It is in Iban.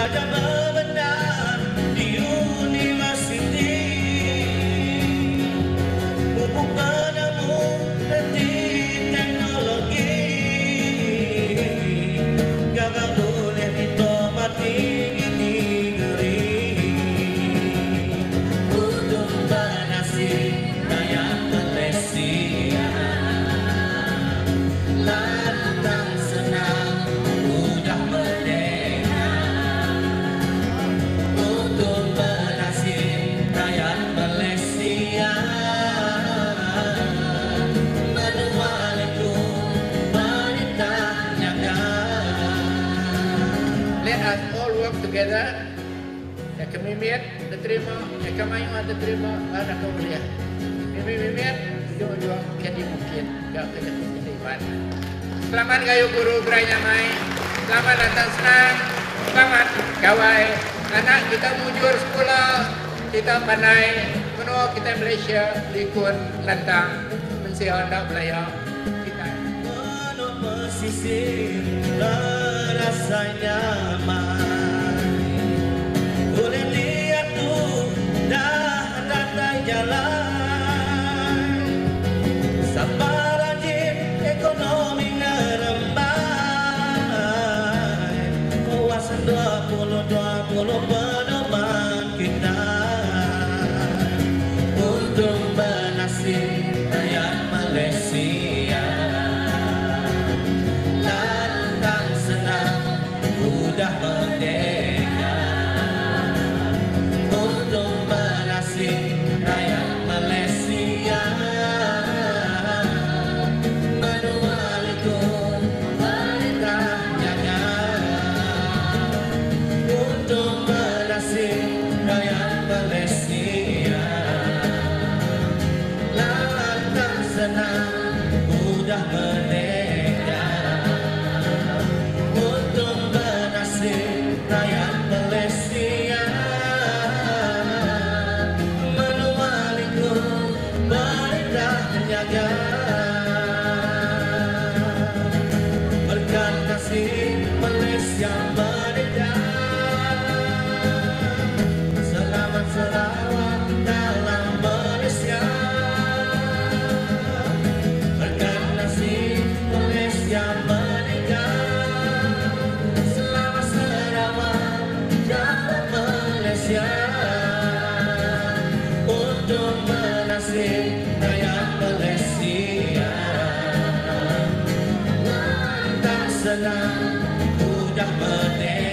Belajar bebendar di universiti. Mupuk penemu reti teknologi. Gaga bulih diploma tinggi negeri. Untung benasib rayat Malaysia. Lantang senang udah merdeka. Untung benasib rayat Malaysia. Menua likun perintah nyaga. Let us all work together. Ya ke mimit diterima, ya ke mayuh diterima, enggau naka ulih. Mimit-mimit ujung-ujung jadi bukit ga ke jaku kitai Iban. Selamat gayu guru gerai nyamai, selamat lantang senang, selamat gawai anak kita mujur sekula, kita pandai menua kitai Malaysia likun lantang mensia enda belaya kitai. Menua pesisir berasai nyamai. Ulih diatu dah datai jalai. Sapa rajin ekonomi ngerembai. Wawasan 2020 pedoman kitai. Untung benasib rayat Malaysia. Lantang senang udah merdeka. Untung benasib rayat Malaysia. Menua likun perintah nyaga. Untung benasib rayat Malaysia. Lantang senang udah merdeka. Untung benasib rayat Malaysia. Menua likun perintah nyaga. Berkat nasib Malaysia merdeka. Selamat Sarawak dalam Malaysia. Berkat nasib Malaysia merdeka. Selamat Sarawak dalam Malaysia. Untung benasib rakyat Malaysia. Lantang senang udah merdeka.